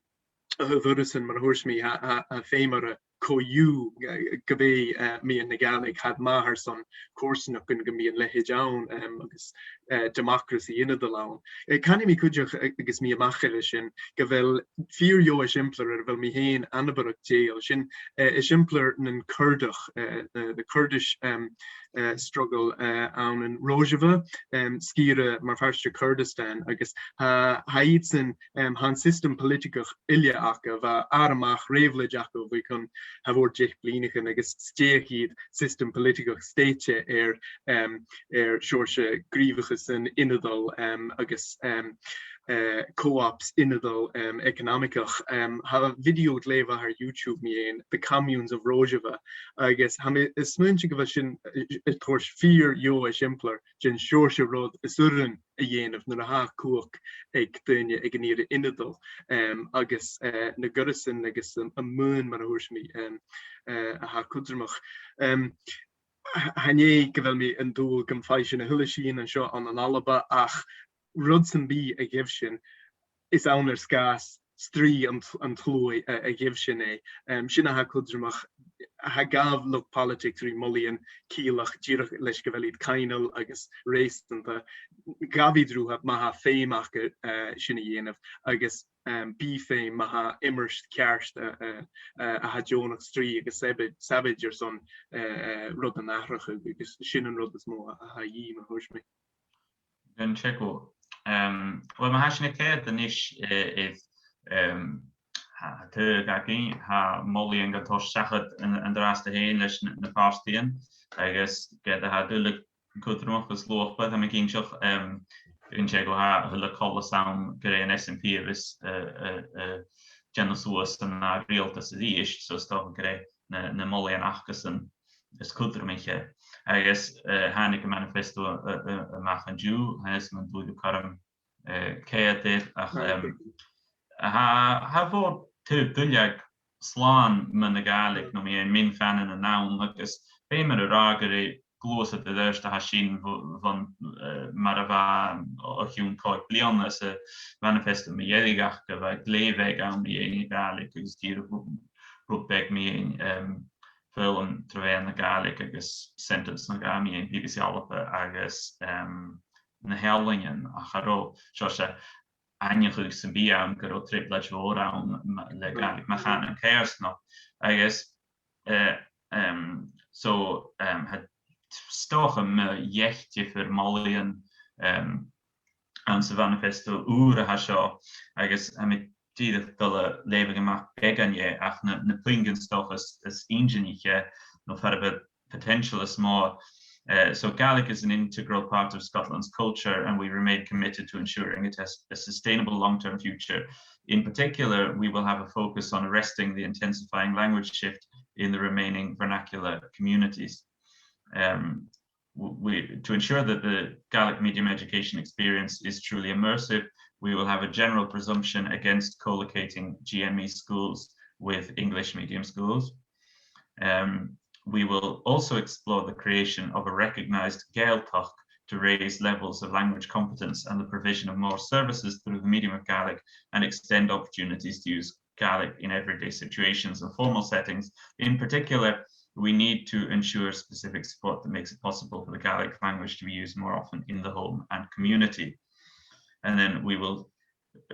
a thuirt thu, mar a thuirt mi, tha, tha, tha feum air a co-dhiù, uh, gu bheil, uh, meadhan na Gàidhlig, tha iad math airson coimhearsnachd gun, gum bi a leithid ann, um, agus, uh, democracy ionadail ann. Uh, canaidh mi cuideachd, uh, agus mi a-mach air sin, gu bheil fìor dheagh eisimpleir air a bheil mi fhèin anabarrach dèidheil, sin, uh, eisimpleir nan Curdach, uh, the, the Kurdish, um, uh, struggle, uh, ann an Rojava, um, sgìre mar phàirt de Kurdistan, agus tha, tha iadsan, um, tha an siostam poilitigeach uile aca, bha armachd rèabhlaid aca bho chionn tha mhòr deich bliadhna a-nis, agus stèidhich iad siostam poilitigeach stèidhichte air, um, air seòrsa gnìomhachasan ionadail, um, agus, um, uh, co-ops ionadail, um, eaconamaigeach. Um, tha video glè mhath air YouTube mu dheidhinn, The Communes of Rojava, agus tha mi a' smaointinn gu bheil sin, uh, a' toirt fìor dheagh eisimpleir den seòrsa rud as urrainn a dhèanamh nuair a tha cumhachd aig daoine aig an ìre ionadail, um, agus, uh, na goireasan agus am, am maoin, mar a thuirt mi, um, uh, a tha cudromach. Um, th- chan e gu bheil mi an dùil gum faigh sinn a h-uile sìon an seo ann an Alba, ach rud sam bith a gheibh sinn, is ann air sgàth strì an t- an t-sluaigh a, a gheibh sinn e. Um, sin a tha cudromach, tha e a' gabhail luchd-politics ri molaidhean ciallach dìreach leis gu bheil iad coibhneil agus reusanta. Gabhaidh iad riutha ma tha feum aca, uh, sin a dhèanamh, agus, um, bidh feum ma tha iomairt cheart, uh, uh, uh, a tha deònach strì agus sabaid, sabaid airson, uh, uh, rudan atharrachadh, agus sin an rud as motha a tha a dhìth, mar a thuirt mi. Gun teagamh. Um, well, ma tha sinn a' coimhead a-nis, eh, air, um, tha, tha tuilleadh againn, tha molaidhean gan toirt seachad an, an-dràsta fhèin leis na, na pàrtaidhean, agus ged a tha dùil cudromach is luachmhor, tha mi cinnteach, um, gun teagamh, tha a h-uile coltas ann gur e an S N P a bhios, eh, eh, eh, dèanamh suas an ath riaghaltas a-rithist, so is dòcha gur e na, na molaidhean acasan as cudromaiche. Agus, eh, thàinig am manifesto, eh, eh, a-mach an-diugh, tha e sin an dùil gu bheil, eh, cead air, ach, um, tha, tha e a' toirt taobh duilleag slàn mun a' Ghàidhlig, no mu dheidhinn mion-chànanan ann, agus feumar a ràdh gur e gluasad air adhart a tha sin bho-, bhon, eh, mar a bha o chionn còig bliadhna. Sa mhanifesto mu dheireadh aca, bha glè bheag ann mu dheidhinn a' Ghàidhlig agus dìreach rud, rud beag mu dheidhinn, em, foghlam tro mheadhan na Gàidhlig agus sentence no dhà mu dheidhinn B B C Alba agus, em, na h-ealain, ach cha robh seo, 's e aithneachadh sam bith ann gun robh trioblaid mhòr ann ma-, le Gàidhlig mar chànan coimhearsnachd. Agus, eh, em, so, em, tha 's dòcha mu dheich diofar mholaidhean, em, anns a' mhanifesto ùr a tha seo, agus tha mi dìreach a' dol a leughadh a-mach beagan dheth, ach na, na puingean 's dòcha as, as inntinniche, no far a bheil potential as motha. Uh, so Gaelic is an integral part of Scotland's culture, and we remain committed to ensuring it has a sustainable long-term future. In particular, we will have a focus on arresting the intensifying language shift in the remaining vernacular communities. Um, w-, we, to ensure that the Gaelic medium education experience is truly immersive, we will have a general presumption against co-locating G M E schools with English medium schools. Um, we will also explore the creation of a recognised Gaeltacht to raise levels of language competence and the provision of more services through the medium of Gaelic and extend opportunities to use Gaelic in everyday situations and formal settings. In particular, we need to ensure specific support that makes it possible for the Gaelic language to be used more often in the home and community. And then we will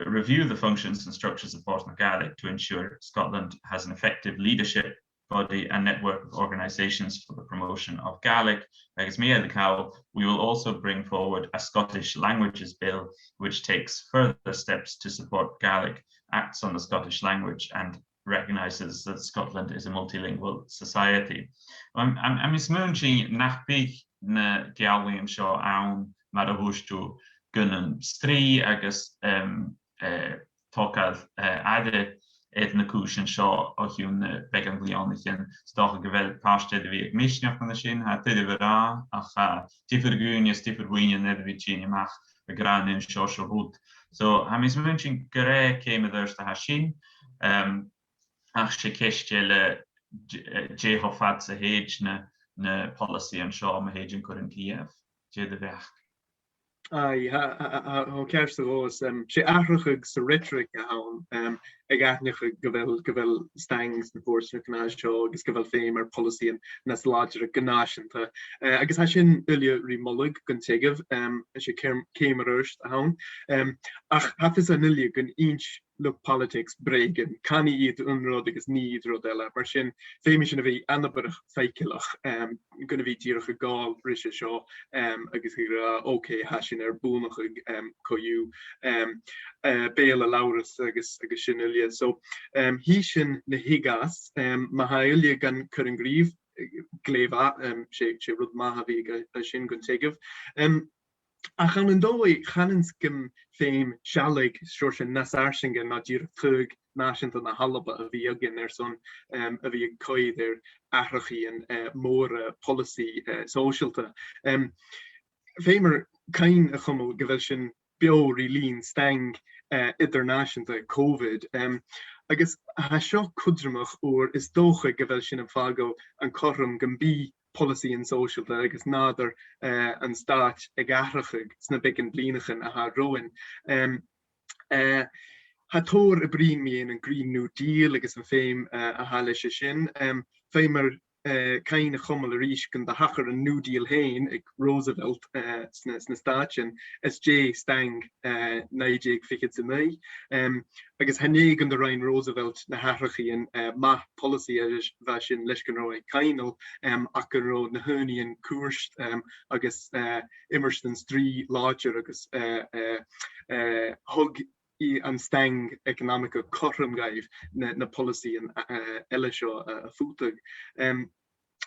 review the functions and structures of Fòram Gàidhlig to ensure Scotland has an effective leadership body and network of organisations for the promotion of Gaelic. Agus mu dheireadh, we will also bring forward a Scottish Languages Bill, which takes further steps to support Gaelic, acts on the Scottish language and recognises that Scotland is a multilingual society. Tha mi a' smaointinn nach biodh na geallaidhean seo ann, mar a thuirt thu, gun an strì agus, em, eh, togail, eh, aire air na cùisean seo o chionn, eh, beagan bhliadhnaichean. 'S dòcha gu bheil pàirt air a bhith aig misneachd an sin, tha e doirbh a ràdh, ach, eh, diofar dhaoine is diofar bhuidhnean air a bhith a' tighinn a-mach ag ràdh an aon seòrsa rud. So, tha mi a' smaointinn gur e ceum air adhart a tha sin, em, ach 's e ceist eile d-, eh, dè cho fad 's a thèid na, na poileasaidhean seo, ma thèid an cur an cridhe. Dè do bheachd? Aye, tha, tha, tha, tha, tha thu ceart, a Dhòmhnaill, em, 's e atharrachadh sa rhetoric a th' ann, em, ag aithneachadh gu bheil, gu bheil staing sna fòirseanan seo agus gu bheil feum air poileasaidhean nas làidire gu nàiseanta. Eh, agus tha sin uile ri moladh gun teagamh, em, 's e ceum, ceum air adhart a th' ann. Em, ach tha fios againn uile gun inns luchd-politics bhrèagha, canaidh iad aon rud agus nì iad rud eile. Mar sin, feumaidh sinn a bhith anabarrach faiceallach, em, gun a bhith dìreach a' gabhail ris a seo, em, agus ag ràdh, okay, tha sinn air buannachadh, em, co-dhiù, em, eh, beul a labhras agus, agus sin uile. So, em, chì sinn na thig às, em, ma tha uile gan cur an gnìomh, eh, glè mhath, em, 's e, 's e rud math a bhith ga, ga sin gun teagamh. Em, Ach ann an dòigh, chanainn-sa gum feum sealladh seòrsa nas fharsainge na dìreach taghadh nàiseanta na h-Alba a bhith againn airson, em, a bhith a' coimhead air atharrachaidhean, eh, mòra poileasaidh, eh, sòisealta. Em, feumar cuimhne a chumail gu bheil sinn beò ri linn staing, eh, eadar-nàiseanta Covid. Em, agus tha seo cudromach oir is dòcha gu bheil sinn a' fàgail an cothrom gum bi poileasaidhean sòisealta agus nàdar, eh, an stàit ag atharrachadh sna beagan bhliadhnaichean a tha romhainn. Em, eh, tha tòrr a' bruidhinn mu dheidhinn an Green New Deal agus am feum, eh, a tha leis a sin. Em, feumar, eh, cuimhne a chumail a-rithist gun do thachair an New Deal fhèin aig Roosevelt, eh, sna, sna Stàitean, às dèidh staing, eh, naoi deug fichead 's a naoi. Em, agus chan e gun do rinn Roosevelt na h-atharrachaidhean, eh, math poileasaidh a bha sin leis gun robh e coibhneil, em, ach gun robh na h-aonaidhean cùirt, em, agus, eh, iomairtean strì làidir agus, eh, eh, eh, thug i an staing eaconamach cothrom dhaibh na, na poileasaidhean, eh, eile seo, eh, a phutadh. Em,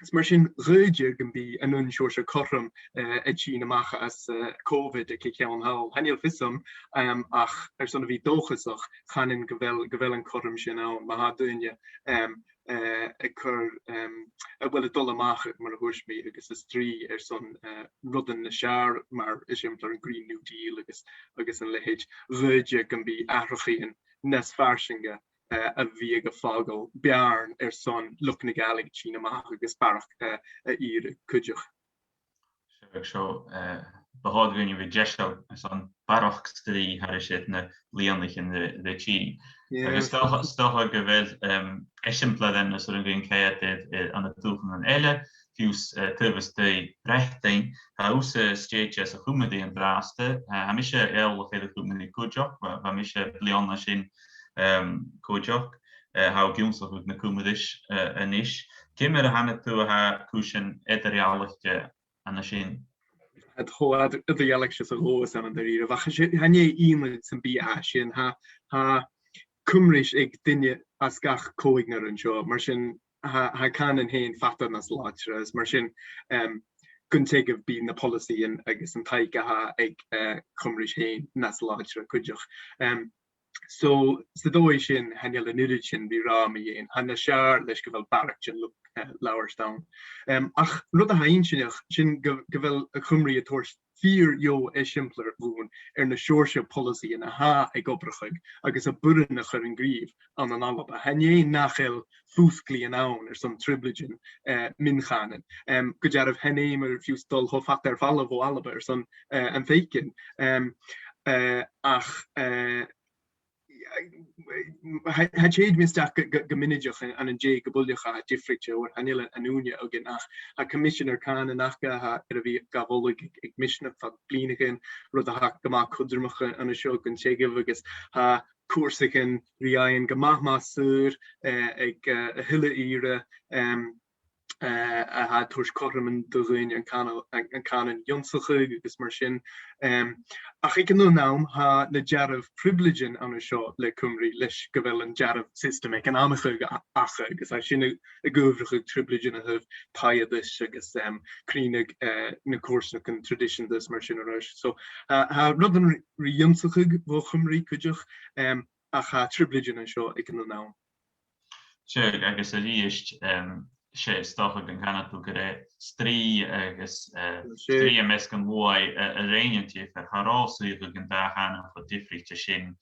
Is mar sin, dh'fhaodadh gum bi an aon seòrsa cothrom, eh, a' tighinn a-mach às, eh, Covid aig a' cheann thall. Chan eil fhios agam, em, ach airson a bhith dòchasach, chanainn gu bheil, gu bheil an cothrom sin ann, ma tha daoine, em, eh, a' cur, em, a bheil a' dol a-mach, mar a thuirt mi, agus a' strì airson, eh, rudan nas fheàrr, mar eisimpleir an Green New Deal agus, agus an leithid. Dh'fhaodadh gum bi atharrachaidhean nas fharsainge, eh, a bhiodh a' fàgail beàrn airson luchd na Gàidhlig a' tighinn a-mach agus barrachd, eh, a iarraidh cuideachd. Seo, seo, eh, bu chòir dhuinn a bhith deiseil airson barrachd strì thairis air na bliadhnaichean ri, ri thighinn. Agus 's dòcha, 's dòcha gu bheil, em, eisimpleirean às an Rinn Ghaoth Chèile ann an dùthchannan eile, fiù 's, eh, taobh a-staigh Breatainn. Tha thusa stèidhichte sa Chuimrigh an-dràsta, eh, tha mise eòlach air a' Chuimrigh cuideachd, bha, bha mise bliadhna an sin, em, cuideachd, eh, tha thu ag ionnsachadh na Cuimris, eh, a-nis. Ciamar a chanadh tu a tha cùisean eadar-dhealaichte an sin? Tha iad cho eadar-, eadar-dhealaichte 's a ghabhas ann an da-rìribh. Ach 's e, chan e iongnadh sam bith a tha sin, tha, tha Cuimris aig duine às gach còignear an seo, mar sin tha, tha cànan fhèin fada nas làidire, is mar sin, em, gun teagamh bidh na poileasaidhean agus an taic a tha aig, eh, Cuimris fhèin nas làidire cuideachd. Em, so, san dòigh sin, chan eil an uiread sin ri ràdh mu dheidhinn. Tha e nas fheàrr leis gu bheil barrachd den luchd, eh, labhairt ann. Em, ach rud a tha inntinneach, sin gu, gu bheil a' Chuimrigh a' toirt fìor dheagh eisimpleir dhomh air na seòrsa poileasaidhean a tha ag obrachadh agus a b' urrainn a chur an gnìomh ann an Alba. Chan e nach eil fuasglaidhean ann airson trioblaidean, eh, mion-chànain. Em, gu dearbh, chan fheumar fiù 's dol cho fada air falbh bho Alba airson, eh, am faicinn. Em, eh, ach, eh, tha, tha tèid mi a-steach gu, gu, gu mionaideach ann, ann an dè gu buileach a tha diofraichte, oir chan eil an, an ùine againn, ach tha Coimiseanair Cànain aca, tha, air a bhith ga mholadh aig, aig Misneachd fad bliadhnaichean, rud a tha gu math cudromach an, an seo gun teagamh, agus tha cùrsaichean ri fhaighinn gu math, math saor, eh, aig, eh, a h-uile ìre, em, eh, a tha a' toirt cothroman do dhaoine an cànan, an, an cànan ionnsachadh agus mar sin. Em, ach aig an aon àm, tha na dearbh phrìobhlaidean ann an seo le Cuimrigh leis gu bheil an dearbh siostam eaconamach a-, aca, agus tha sin a', ag adhbhrachadh trioblaidean a thaobh taigheadais agus, em, crìonadh, eh, na coimhearsnachdan traidiseanta is mar sin air adhart. So, tha, tha rudan ri, ri ionnsachadh bho Chuimrigh cuideachd, em, ach tha trioblaidean an seo aig an aon àm. Sure, agus a-rithist, em, 's e, 's dòcha gun canadh tu gur e strì agus, eh, strì am measg an luaidh a, a rinn an diofar. Cha robh suidheachadh an dà chànain cho diofraichte sin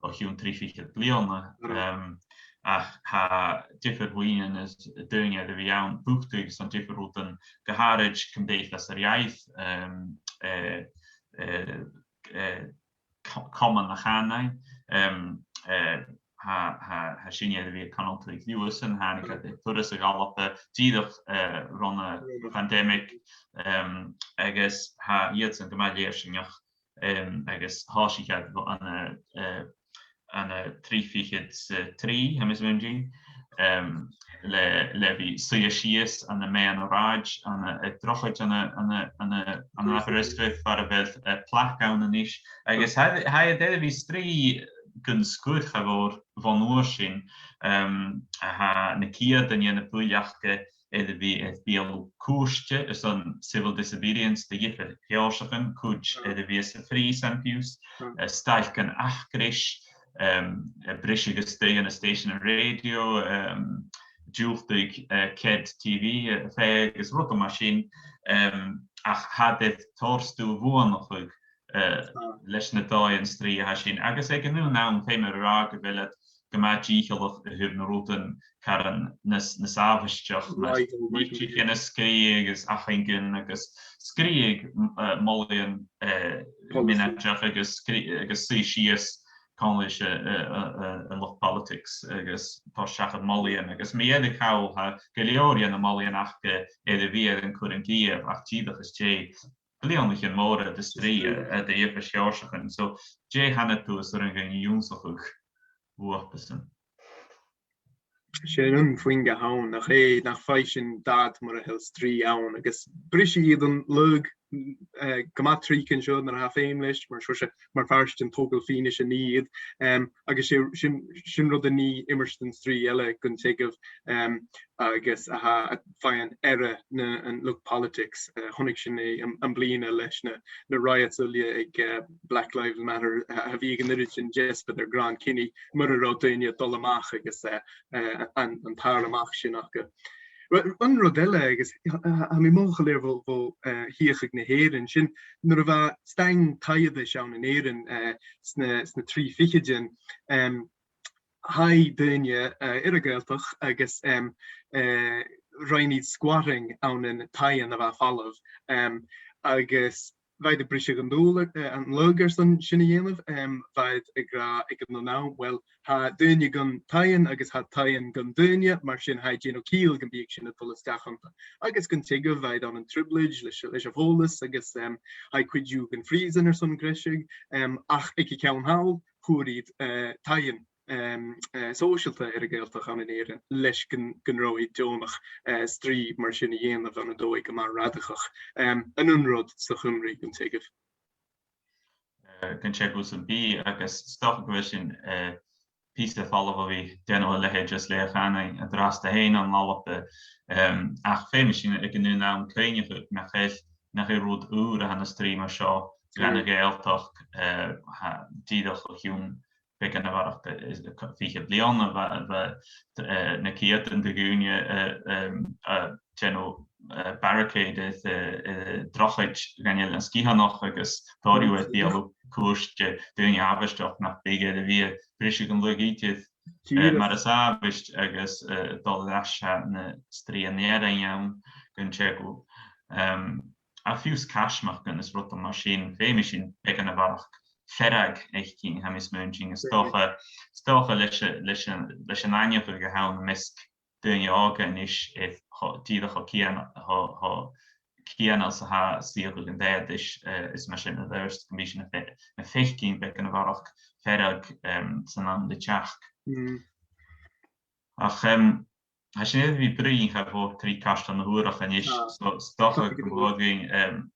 o chionn trì fichead bliadhna. Em, ach tha diofar bhuidhnean is daoine air a bhith ann, bogsa agus an diofar rudan, gu h-àraid Cymdeithas yr Iaith, em, eh, eh, eh, co-, Comann na Cànain, em, eh, tha, tha, tha sinne air a bhith a' conaltradh riuthasan, thàinig iad air turas a dh'Alba, dìreach, eh, ron a' phandemic, em, agus tha iadsan gu math lèirsinneach, em, agus thòisich iad ann an, eh, ann an, eh, trì fichead 's a trì, tha mi a' smaoineachadh, em, le, le bhith suidhe sìos ann am meadhan an rathaid, ann an, eh, drochaid ann an, ann an, ann an, ann an Aberystwyth, far a bheil, eh, plac ann a-nis. Agus tha, tha iad air a bhith a' strì gun sgur, cha mhòr, bhon uair sin, em, a tha na ceudan dhe na buill aca air a bhith air beulaibh cùirte airson civil disobedience de dhiofar sheòrsachan, cuid air a bhith sa phrìosan fiù 's, eh, stailc an acrais, em, eh, briseadh a-staigh ann an stèiseanan rèidio, em, diùltadh, eh, cead T V, eh, a phàigheadh agus rudan mar sin, em, ach tha iad air tòrr stuth bhuannachadh, eh, leis na dòighean strì a tha sin. Agus aig an aon àm, feumar a ràdh gu bheil iad gu math dìcheallach a thaobh na rudan caran nas, nas àbhaisteach, mar litrichean a sgrìobhadh agus achaingean agus sgrìobhadh, m-, eh, molaidhean, eh, mionaideach agus sgrì-, agus suidhe sìos còmhla ris, eh, eh, eh, eh, an luchd-politics agus toirt seachad molaidhean. Agus mu dheireadh thall, tha gu leòr dhe na molaidhean aca air a bhith air an cur an gnìomh, ach dìreach às dèidh bliadhnaichean mòra de strì, eh, de dhiofar sheòrsachan. So, dè chanadh tu as urrainn dhuinn ionnsachadh bhuapasan? 'S e an aon phuing a th' ann, nach e, nach fhaigh sinn dad mura h-eil strì ann, agus brisidh iad an lagh, eh, gu math tric an seo nuair a tha feum leis, mar seòrsa, mar phàirt den togail fianais a nì iad, em, agus 's e, sin, sin rud a nì iomairtean strì eile gun teagamh, em, agus a tha a' faighinn aire na, an luchd-politics, eh, chunnaic sinn e am, am bliadhna leis na, na riots uile aig, eh, Black Lives Matter, a, a bhiodh an uiread sin deasbad air Grand Kinney, mura robh daoine a' dol a-mach agus, eh, eh, an, an tàir-a-mach sin aca. Well, an rud eile, agus, eh, tha mi mothachail air bho, bho, eh, shìthicheadh na h-Èireann, sin nuair a bha staing taigheadais ann an Èirinn, eh, sna, sna trì ficheadan, em, chaidh daoine, eh, air a' Ghàidhealtachd agus, em, eh, rinn iad squatting ann an taighean a bha falamh, em, agus bha iad a' briseadh an dùil, eh, an lagh airson sin a dhèanamh, em, bha iad ag ràdh aig an aon àm, well, tha daoine gun taighean agus tha taighean gun daoine, mar sin tha e a' dèanamh ciall gum biodh sinn a' dol a-steach annta. Agus gun teagamh bha iad ann an trioblaid leis, leis a' phoileas agus, em, tha e cuid dhiubh gun phrìosan airson greiseag, em, ach aig a' cheann thall, fhuair iad, eh, taighean, em, eh, sòisealta air a' Ghàidhealtachd ann an Èirinn leis gun, gun robh iad deònach, eh, strì mar sin a dhèanamh ann an dòigh gu math radaigeach. Em, an aon rud sa Chuimrigh gun teagamh. Eh, gun teagamh sam bith agus 's dòcha gu bheil sin, eh, pìos de dh'fhalbh a bhith a' dèanamh a leithid is Leòdhas Chanainn an-dràsta fhèin ann an Alba, em, ach feumaidh sinn aig an aon àm cuimhneachadh nach eil, nach e rud ùr a th' ann an strì mar seo dhan a' Ghàidhealtachd, eh, tha, dìreach o chionn beagan a bharrachd, eh, is, eh, fichead bliadhna, bha, bha, eh, na ceudan de dhaoine, eh, em, eh, dèanamh, eh, barricade, eh, eh, drochaid dhan Eilean Sgitheanach agus tòrr dhiubh a' dèiligeadh cùirt de dhaoine àbhaisteach nach biodh air a bhith a' briseadh an lagh idir, eh, mar as àbhaist agus, eh, a' dol air ais na strì an fhearainn ann gun teagamh. Em, a' fiù 's caismeachdan is rudan mar sin, feumaidh sinn beagan a bharrachd feirg fhaicinn, tha mi a' smaointinn, is dòcha, is dòcha leis a', leis a', leis an aithneachadh a th' ann am measg daoine òga a-nis air cho, dìreach cho cian, cho, cho cianail 's a tha suidheachadh an taigheadais, eh, is mar sin air adhart, gum bi sinn a' fai-, a' faicinn beagan a bharrachd feirg, em, san àm ri teachd. Mm. Ach, em, tha sinn air a bhith a' bruidhinn, cha mhòr, trì cairteal na h-uarach a-nis, ah, so 's dòcha gu bheil againn, em,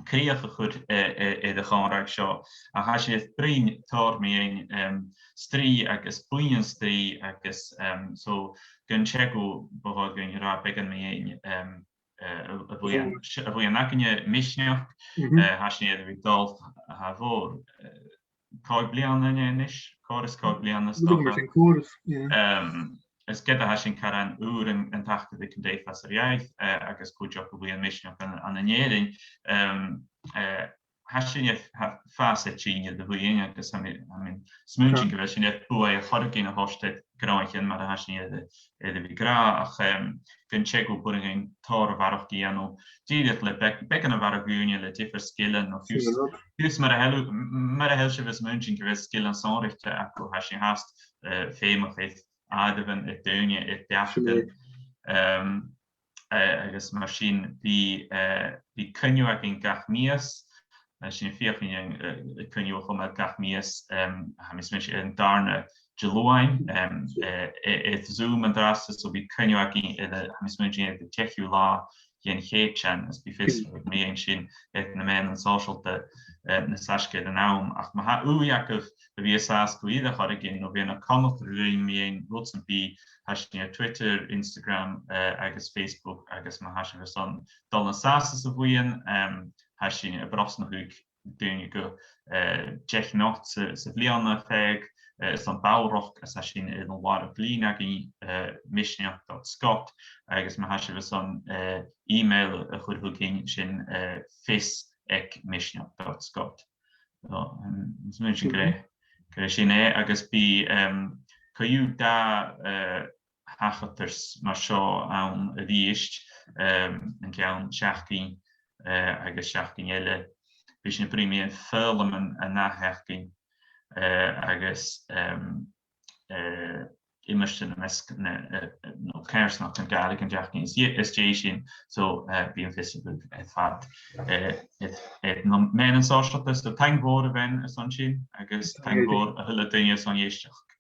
crìoch a chur, eh, eh, air a' chòmhradh seo. Ach tha sinn air bruidhinn tòrr mu dheidhinn, em, strì agus buidhnean strì agus, em, so gun teagamh bu chòir dhuinn ràdh beagan mu dheidhinn, em, eh, a, a' bhuidheann, a' bhuidheann againne, Misneachd, eh, tha sinn air a bhith a' dol, cha mhòr, eh, còig bliadhna a-nis, còrr is còig bliadhna, 's dòcha. Em, is ged a tha sinn caran ùr an, an Taca ri Cymdeithas yr Iaith, eh, agus cuideachd a' bhuidheann Misneachd ann, ann an Èirinn, em, eh, tha sinn air, tha fàs air tighinn air a' bhuidheann agus tha mi, tha mi a' smaointinn gu bheil sinn air buaidh air choreigin a thoirt air gnothaichean mar a tha sinn air, air a bhith ag ràdh, ach, em, gun teagamh b' urrainn dhuinn tòrr a bharrachd a dhèanamh, dìreach le beag, beagan a bharrachd dhaoine le diofar sgilean, no fiù 's, fiù 's mar a tha, mar a tha sibh a' smaointinn gu bheil sgilean sònraichte agaibh, tha sinn fhathast, eh, feumach air àireamhan, air daoine, air beachdan. Em, eh, agus mar sin, bidh, eh, bidh coinneamh againn gach mìos. Eh, sinn a' feuchainn, eh, coinneamh a chumail gach mìos, em, tha mi a' smaointinn air an dàrna Diluain, em, eh, eh, air Zoom an-dràsta, so bidh coinneamh againn air a, tha mi a' smaointinn air an deichiú latha dhen Chèitean, is bidh fios agaibh mu dheidhinn sin air na meadhanan sòisealta, eh, nas fhaisge air an àm. Ach ma tha ùidh agaibh a bhith an sàs gu ìre choreigin, no bhith a' cumail ri bruidhinn mu dheidhinn rud sam bith, tha sinn air Twitter, Instagram, eh, agus Facebook, agus ma tha sibh airson dol an sàs sa bhuidheann, em, tha sinn a' brosnachadh daoine gu, eh, deich not sa, sa bhliadhna a phàigheadh, eh, airson ballrachd, is tha sin air an làrach-lìn againn, eh, misneachd dot scot, agus ma tha sibh airson, eh, email a chur thugainn, sin, eh, fios aig misneachd dot scot. So, em, is mi sin gur e, gur e sin e, agus bidh, em, co-dhiù dà, eh, thachartas mar seo ann a-rithist, em, an ceann seachdain, eh, agus seachdain eile. Bidh sinn a' bruidhinn mu foghlam an, an ath-sheachdain, eh, agus, em, eh, iomairtean am measg na, eh, eh, no coimhearsnachd na Gàidhlig an t-seachdain às, às dèidh sin, so, eh, bidh am fios agaibh air fad, eh, air, air na meadhanan sòisealta, so taing mhòr, a Bhein, airson sin, agus taing mhòr a h-uile duine airson èisteachd.